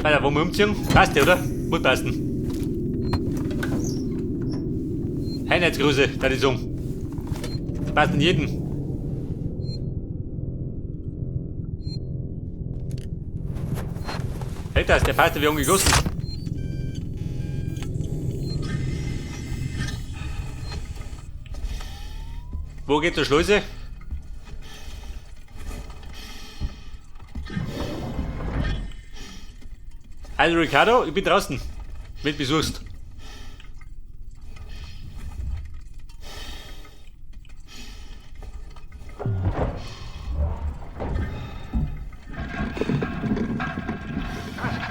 Weiter, wollen wir umziehen? Passt ja, oder? Muss passen. Einheitsgröße, da die sagen. Passt in jeden. Hey, das, der passt ja wie angegossen. Wo geht die Schleuse? Also Ricardo, ich bin draußen. Wenn du besuchst.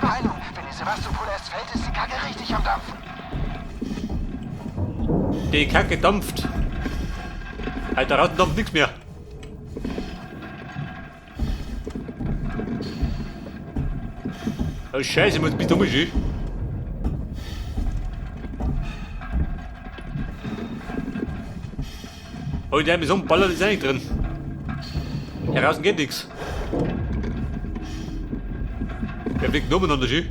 Beeilung! Wenn die Sevastopol erst fällt, ist die Kacke richtig am Dampfen. Die Kacke dampft. Alter, draußen dampft nichts mehr. Oh Scheiße, was bist du dumm, Oh, der mit so einem Baller ist ja nicht drin. Hier draußen geht nichts. Der fliegt nur miteinander, schön.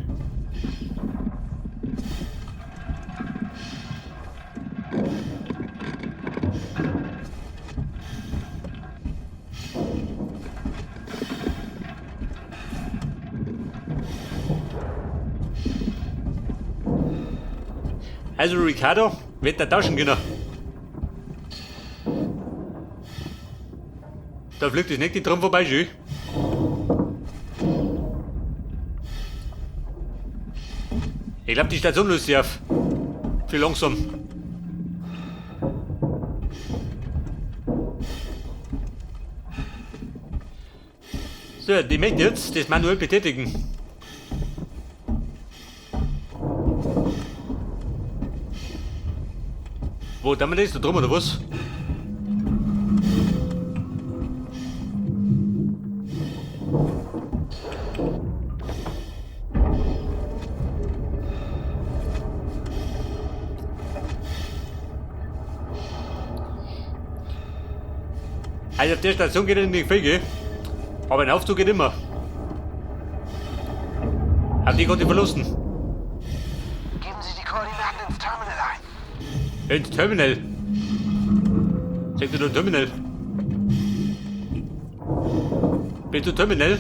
Also Ricardo, wird da tauschen können. Da fliegt das nicht drum vorbei, schön. Ich glaube, die Station löst sich auf. Viel langsam. So, die möchte jetzt das manuell betätigen. Wo, da wir das? Da drum oder was? Also auf der Station geht nicht viel, gell? Aber ein Aufzug geht immer. Auf die konnte ich verlassen. Geben Sie die Koordinaten ins Terminal ein. Ins Terminal. Sagt er nur Terminal. Bist du Terminal?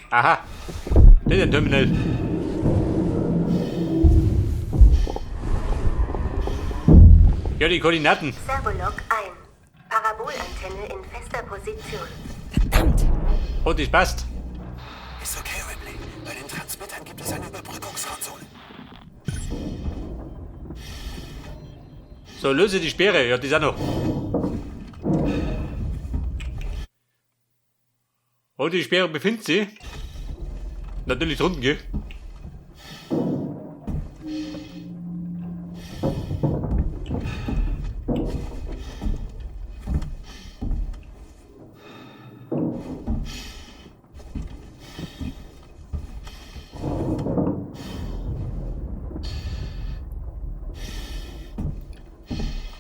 Aha. Das ist ein Terminal. Ja, die Koordinaten. Servolok ein. Parabolantenne in fester Position. Verdammt! Oh, das passt. Ist okay, Ripley. Bei den Transmittern gibt es eine Überbrückungskonsole. So, löse die Sperre. Ja, das auch noch. Wo die Sperre befindet sich? Natürlich drunten, gell?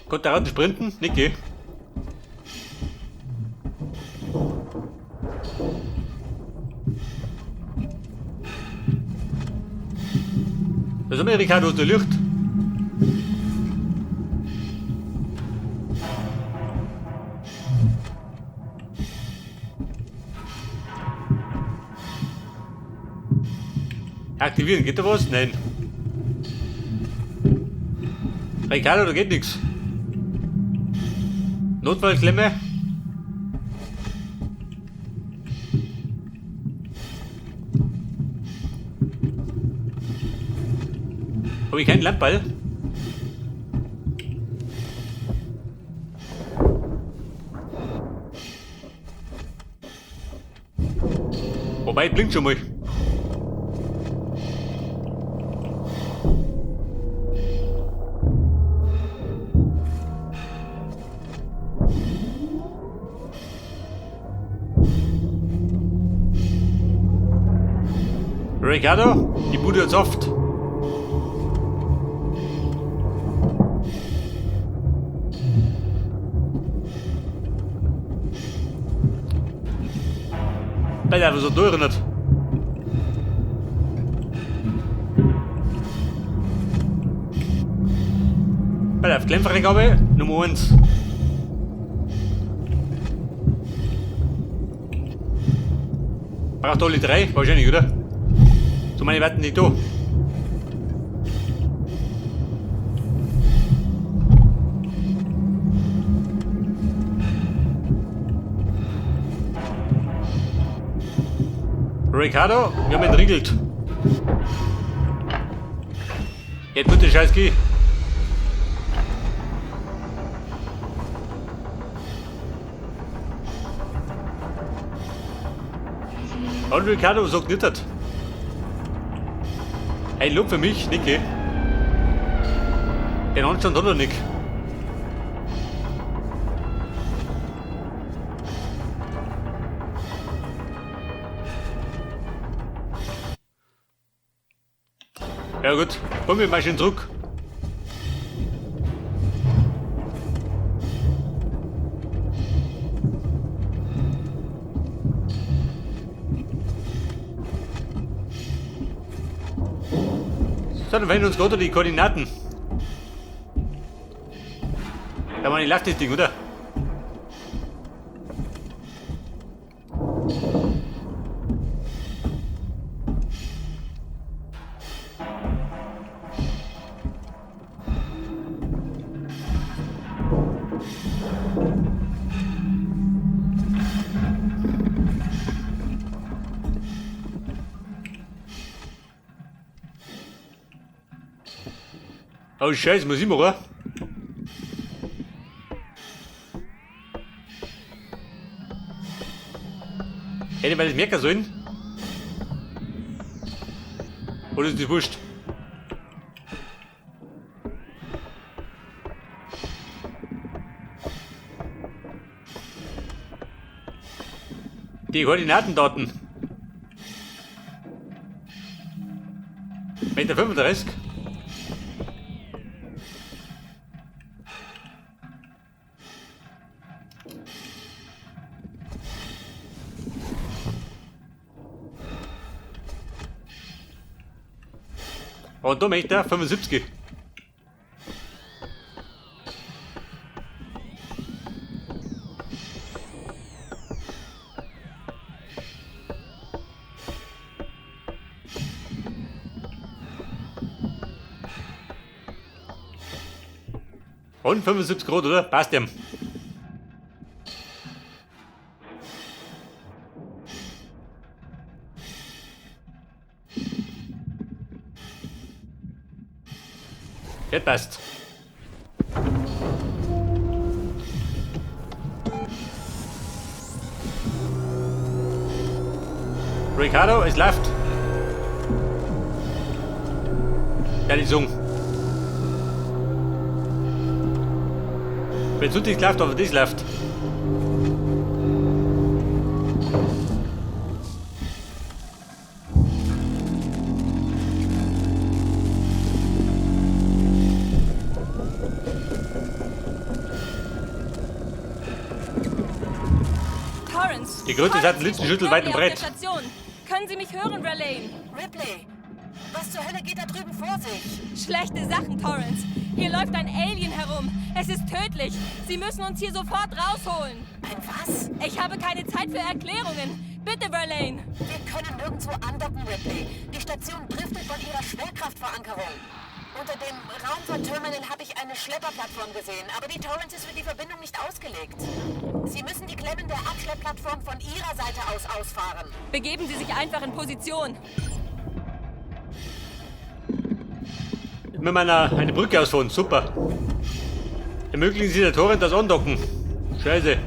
Konnte der Ratten sprinten? Nicht, gell? Das ist Amerika aus der Luft. Aktivieren, geht da was? Nein. Ricardo, da geht nichts. Notfallklemme. Habe ich keinen Landball? Wobei, blinkt schon mal. Ricardo, die Bude hat's oft. Alter, was so durch nicht. Bei der Klemmfreigabe Nummer 1. Braucht alle drei, wahrscheinlich, oder? So meine Warten nicht da. Ricardo, wir haben entriegelt. Jetzt wird der Scheiß gehen. Und Ricardo sagt nicht. Das. Ein Lob für mich, Niki. Den Anstand hat er nicht. Ja gut, komm wir mal schön zurück. So, dann werden uns gerade die Koordinaten. Ja, man, ich läuft das Ding, oder? Oh Scheiße, muss ich machen? Hätte man das merken sollen? Oder ist das wurscht? Die Koordinatendaten. Meter 35. Und da Meter 75. Und 75 Grad, oder? Passt ihm. Jetzt passt. Ricardo, es läuft. Ja, die Sung. Wenn es nicht läuft, aber das läuft. Torrance! Die Größe hat einen Linsenschüttel weit und breit. Können Sie mich hören, Verlaine? Ripley, was zur Hölle geht da drüben vor sich? Schlechte Sachen, Torrance. Hier läuft ein Alien herum. Es ist tödlich. Sie müssen uns hier sofort rausholen. Ein was? Ich habe keine Zeit für Erklärungen. Bitte, Verlaine. Wir können nirgendwo andocken, Ripley. Die Station driftet von ihrer Schwerkraftverankerung. Unter dem Raumfahrtterminal habe ich eine Schlepperplattform gesehen, aber die Torrance ist für die Verbindung nicht ausgelegt. Sie müssen die Klemmen der Abschleppplattform von Ihrer Seite aus ausfahren. Begeben Sie sich einfach in Position. Mit meiner eine Brücke ausfahren, super. Ermöglichen Sie der Torrent das Andocken. Scheiße.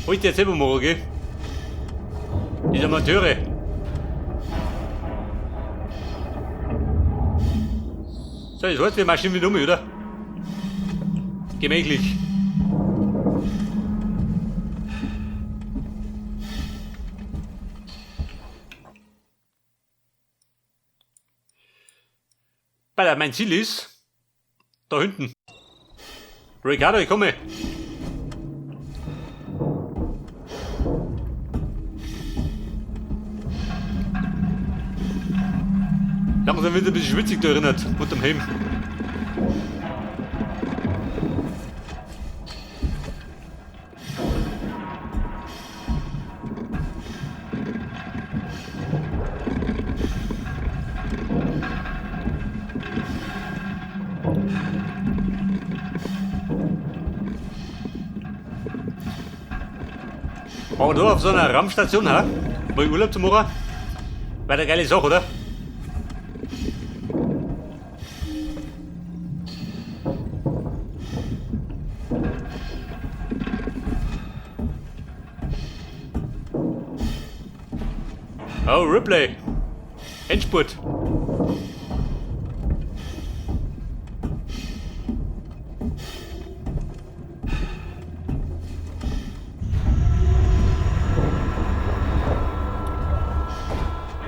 Hol ich dir jetzt selber mal, okay? Diese Amateure. So, jetzt heißt, wir marschieren wieder um, oder? Gemächlich. Alter, mein Ziel ist da hinten. Ricardo, ich komme. Langsam wird ein bisschen schwitzig da erinnert, unterm Helm. Aber da auf so einer Raumstation, ha? Wo ich Urlaub zu machen? War eine geile Sache, oder? Oh, Ripley. Endspurt.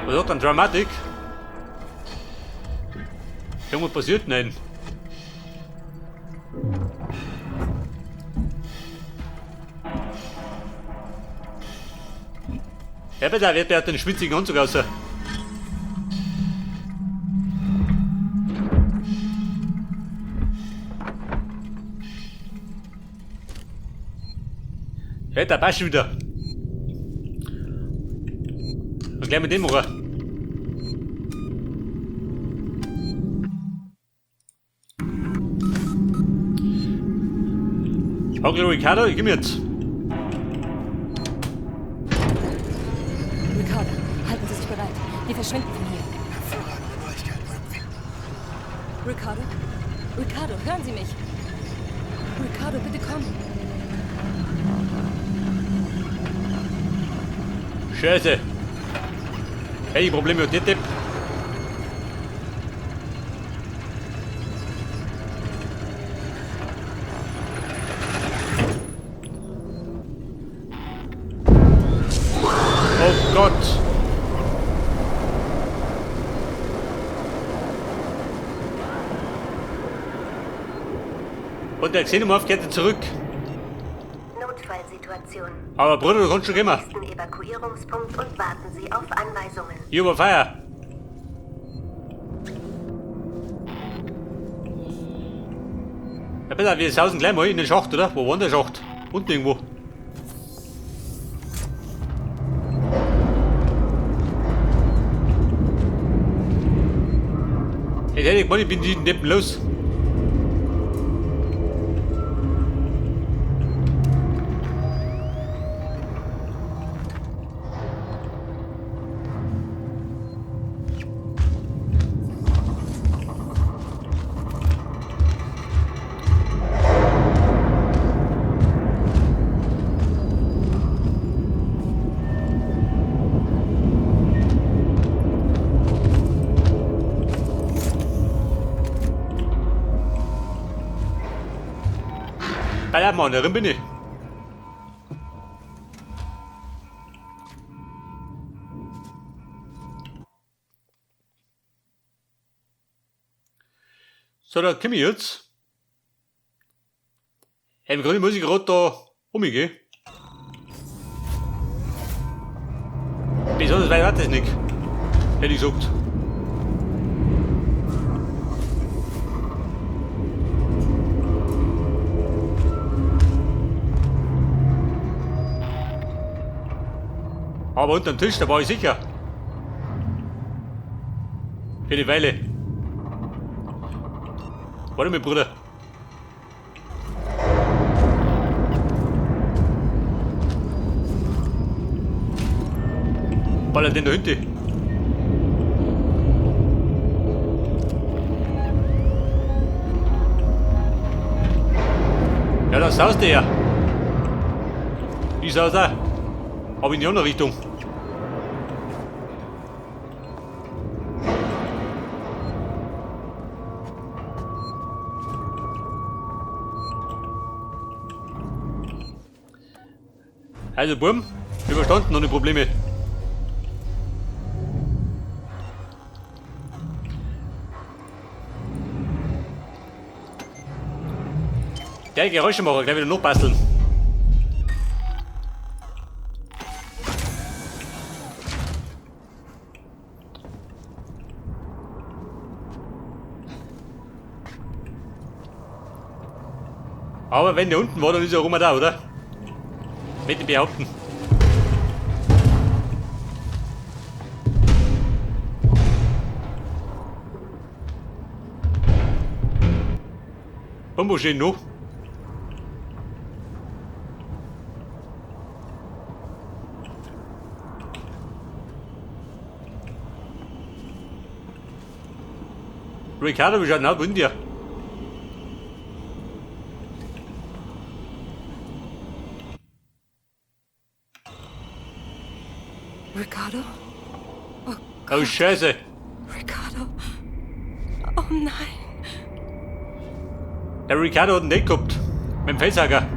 Was hat dann Dramatic? Irgendwas passiert? Nein. Ja, bitte, wer hat den schwitzigen Anzug raus? Ja, da passt schon wieder. Und gleich mit dem machen. Onkel Ricardo, ich komm jetzt. Ricardo, halten Sie sich bereit. Wir verschwinden von hier. Hervorragende Neuigkeiten, Ripley. Ricardo? Ricardo, hören Sie mich. Ricardo, bitte komm. Scheiße. Hey, Probleme mit der Depp. Oh Gott. Und der Xenomorph kehrte zurück. Notfallsituation. Aber Bruder, du kannst schon kommen. Nächsten Evakuierungspunkt und warten Sie auf Anweisungen. Hier über Feier. Ja, bitte, wir sausen gleich mal in den Schacht, oder? Wo war denn der Schacht? Unten irgendwo. Jetzt hätte ich gemeint, ich bin die Deppen los. Bei der Mann, darin bin ich. So, da komm ich jetzt. Im Grunde muss ich gerade da umgehen. Besonders weit war das nicht. Hätte ich gesagt. Aber unterm Tisch, da war ich sicher. Für die Weile. Warte mal, Bruder. Ballert den da hinten. Ja, da saust der ja. Ich saus auch. Aber in die andere Richtung. Also Burm, überstanden ohne Probleme. Der Geräuschemacher, gleich wieder noch basteln. Aber wenn der unten war, dann ist er auch immer da, oder? Mit dem behaupten. Und wo steht noch? Ricardo, wie schaut denn aus? Wo ist denn der? Ricardo? Oh Oh Scheiße. Ricardo. Oh nein. Der Ricardo hat einen Date gehabt. Mit dem Facehugger.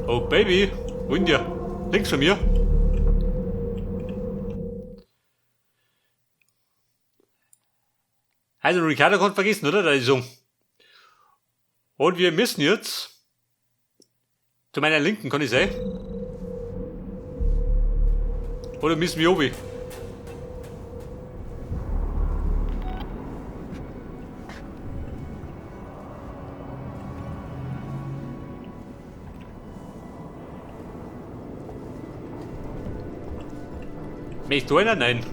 Oh Baby. Wo ist denn der? Links von mir. Also Ricardo konnte vergessen, oder? Da ist so. Und wir müssen jetzt zu meiner Linken, kann ich sein? Oder müssen wir oben? Möchtest du einer? Nein.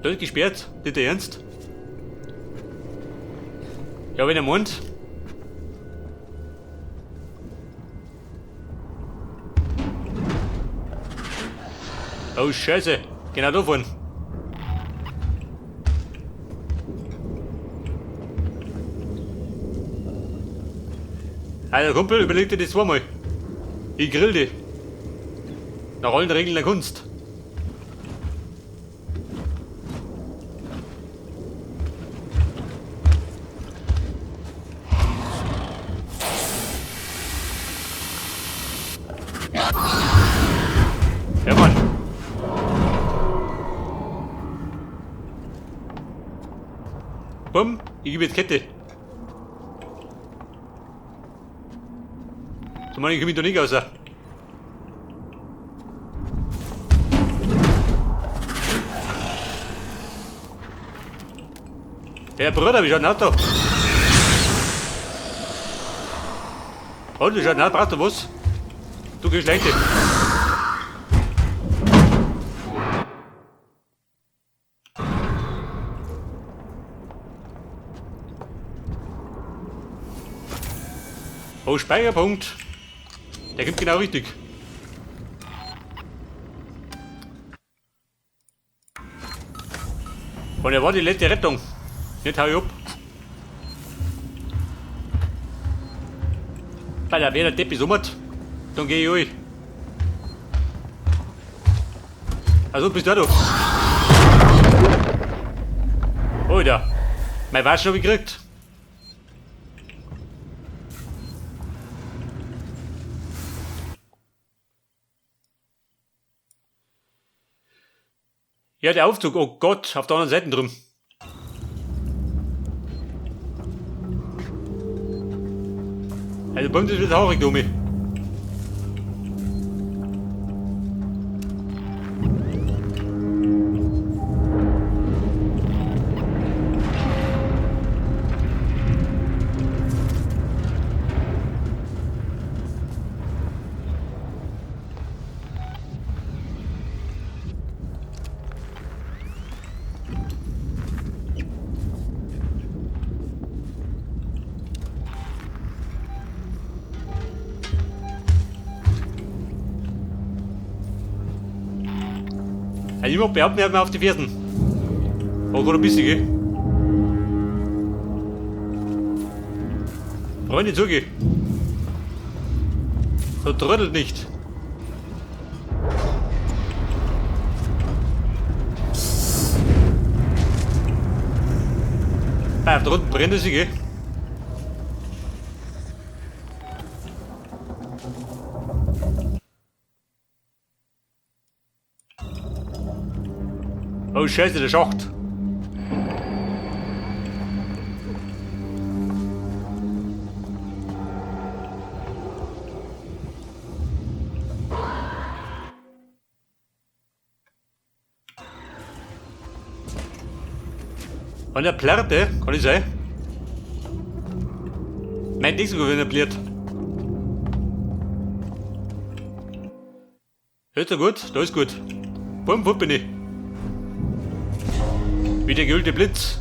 Das ist gesperrt, nicht ernst? Ja, wenn er meint. Oh Scheiße, genau da vorne. Alter Kumpel, überleg dir das zweimal. Ich grill dich. Nach allen Regeln der Kunst. Ja, Mann. Bumm, ich gebe jetzt Kette. So, Mann, ich komme da nicht raus. Ja, Bruder, wie schaut denn aus da? Und, wie schaut denn aus? Brauchst du was? Du Geschlechte. Oh, Speicherpunkt. Der gibt genau richtig. Und er war die letzte Rettung. Nicht hau ich ab. Weil da wer der Teppich summert, dann geh ich rein. Also bist du da. Alter, mein Waschen hab ich gekriegt. Ja, der Aufzug, oh Gott, auf der anderen Seite drum. Also bei uns ist es haurig, Domi. Also ich mach behaupten, er hat mir auf die Fersen. Oh Gott, ein bisschen, gell? Freunde, zuge. So trödelt nicht. Ah, da unten brennt es sich, gell? Oh Scheiße, der Schacht. An der Plärte, kann ich sein? Mein Ding sogar, wenn er bliert. Hört er gut? Da ist gut. Bumm, wupp bin ich. Wie der geölte Blitz.